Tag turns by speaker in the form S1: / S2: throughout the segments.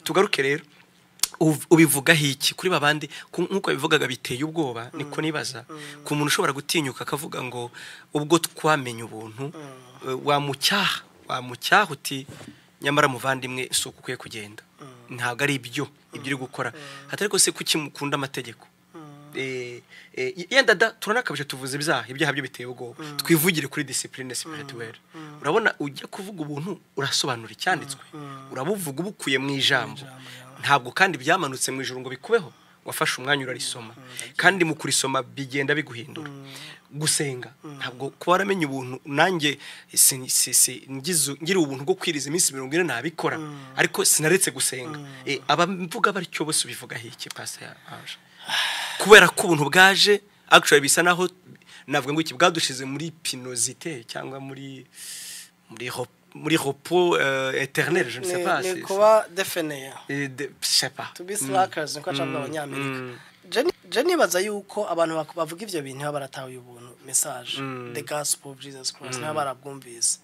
S1: Tugaruke rero, ubivugaho iki kuri babandi nk'uko bivugaga biteye ubwoba? Niko nibaza ku muntu ushobora gutinyuka akavuga ngo ubwo twamenye ubuntu, wamucyaha uti: "Nyamara muvandimwe, si uko ukwiye kugenda, ntabwo ari ibyo ibyo uri gukora." Hatari ko se kuki mukunda amategeko? Yenda da turanakabije, tuvuze ibyaha, ibyaha byo biteye ubwoba. Twivugire kuri discipline spirituelle. Urabona, ujya kuvuga ubuntu, urasobanura icyanditswe, urabuvuga ubukuye mu ijambo. Ntabwo kandi byamanutse mu ijuru ngo bikubeho. Wafashe umwanya urarisoma, kandi mu kurisoma bigenda biguhindura. Gusenga, ntabwo kuba waramenye ubuntu, nanjye ngira ubuntu bwo kwiriza iminsi 40 nabikora, ariko sinaretse gusenga. Abamvuga batyo bose ubivugaho iki, Pastor Ange? Kubera ko ubuntu bwaje, actually bisa naho navuga ngo iki, bwadushize muri pinosité cyangwa muri repos éternel, je ne sais pas.
S2: Ni kuba des fainéants.
S1: Je sais pas.
S2: To be slackers, niko acavuga abanyamerika. Je nibaza yuko abantu bavuga ivyo bintu baba baratahuye ubuntu, message, the gospel of Jesus Christ, niba barabwumvise,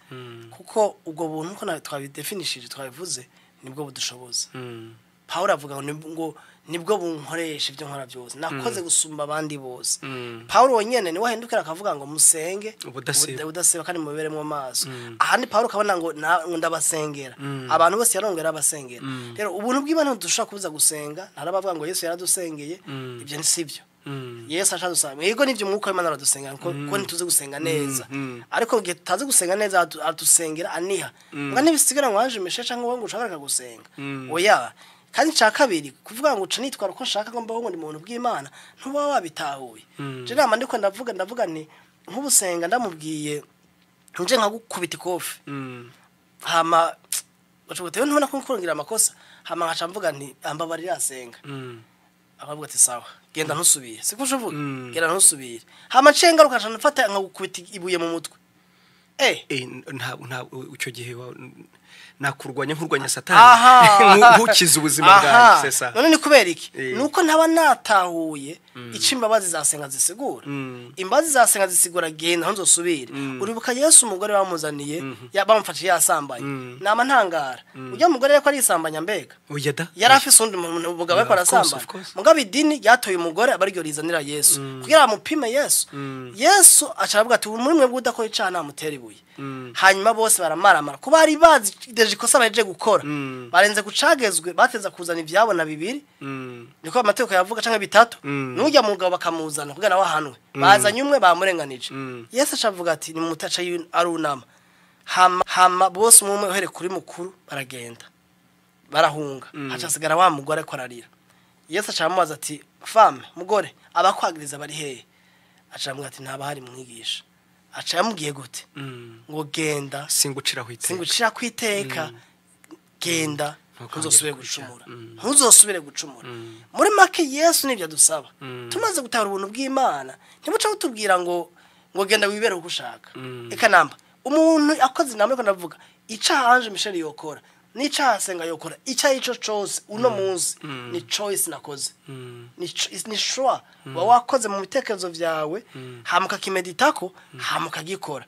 S2: kuko ubwo buntu uko twabidefinishije, twabivuze, nibwo budushoboza. Pawulo avuga ngo nibwo bunkoresha ibyo nkora byose, nakoze gusumba abandi bose. Pawulo wenyene niwe ahindukira akavuga ngo musenge
S1: ubudasiba.
S2: Ubudasiba kandi muberemo amaso. Ahandi Pawulo ukabona ngo ngo ndabasengera abantu bose, yarongera abasengera. Rero ubuntu bw'Imana ntidushobora kubuza gusenga. Ntarabavuga ngo Yesu yaradusengeye, ibyo ni sibyo. Yesu ashadusanga, yego nivyo, umwuka w'Imana aradusengera kuko ntituzi gusenga neza, ariko igihe tutazi gusenga neza aradusengera aniha ngo ntibisigara ngo waje mishe cyangwa ngo ushaka gusenga, oya. Kandi cya kabiri, kuvuga ngo uca nitwara uko nshaka ngo mbaho ngo ni muntu bw'Imana, ntuba wabitahuye. Je nama ndiko ndavuga nti nk'ubusenga ndamubwiye nje nkagukubita ikofi, hama ugaca uti: "Ntubona ko nkurungira amakosa?" Hama nkaca mvuga nti: "Ambabarira, asenga." Akavuga ati: "Sawa, genda ntusubire." Siko uvuga? "Genda ntusubire." Hama nciye ngaruka nca mfata nkagukubita ibuye mu mutwe.
S1: Nta icyo gihe nakurwanya nkurwanya Satani, nkukiza ubuzima bwanjye, c'est ça.
S2: None ni kubera iki? Nuko ntaba natahuye ico imbabazi zasenga zisigura. Imbabazi zasenga zisigura genda ntuzosubire. Uribuka Yesu, umugore bamuzaniye bamufashe yasambanye? Nama ntangara ujya mugore ariko arisambanya mbega?
S1: Oya da.
S2: Yari afise undi muntu, umugabo ariko
S1: Of course,
S2: arasambana.
S1: of course.
S2: Mugabo idini ryatoye umugore aba ariryo rizanira Yesu kugira bamupime Yesu. Yesu aca aravuga ati: "Muri mwebwe udakora icaha namutera ibuye." Hanyuma bose baramaramara kuba bari bazi déjà ikosa bahejeje gukora, barenze kucagezwe, bateza kuzana ivyabona bibiri, niko amategeko yavuga, canke bitatu. Nujya mugabo bakamuzana kugira nawe ahanwe. Bazanye umwe bamurenganije. Yesu aca avuga ati nimutaca, arunama. Hama bose umwe umwe uhere kuri mukuru baragenda, barahunga. Haca hasigara wa mugore ariko ararira. Yesu aca aramubaza ati: "Femme, mugore, abakwagiriza bari hehe?" Aca aramubwira ati: "Ntabahari, mwigisha." Aca yamubwiye gute? Ngo genda.
S1: Singuciraho iteka.
S2: Singucira kwiteka, genda.
S1: Ntukongere
S2: ntuzosubire
S1: kubicyaha.
S2: gucumura, ntuzosubire gucumura. Muri make, Yesu nibyo adusaba. Tumaze gutahura ubuntu bw'Imana, ntibuca butubwira ngo genda wibere uko ushaka. Eka namba umuntu akoze inama, ariko ndavuga icaha Ange Michel yokora n'icaha Senga yokora, icyo ari cyo cose uno munsi ni choice nakoze, ni choix uba wakoze mu bitekerezo vyawe, hama ukakimeditako, hama ukagikora.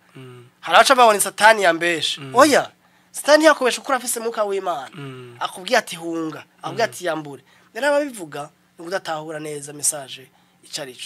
S2: Hari abaca babona Satani yambeshe. Oya, Satani yakubesha uko urafise mwuka w'Imana akubwiye ati hunga, akubwiye ati yambure. Rero ababivuga ni ukudatahura neza message ico ari cyo.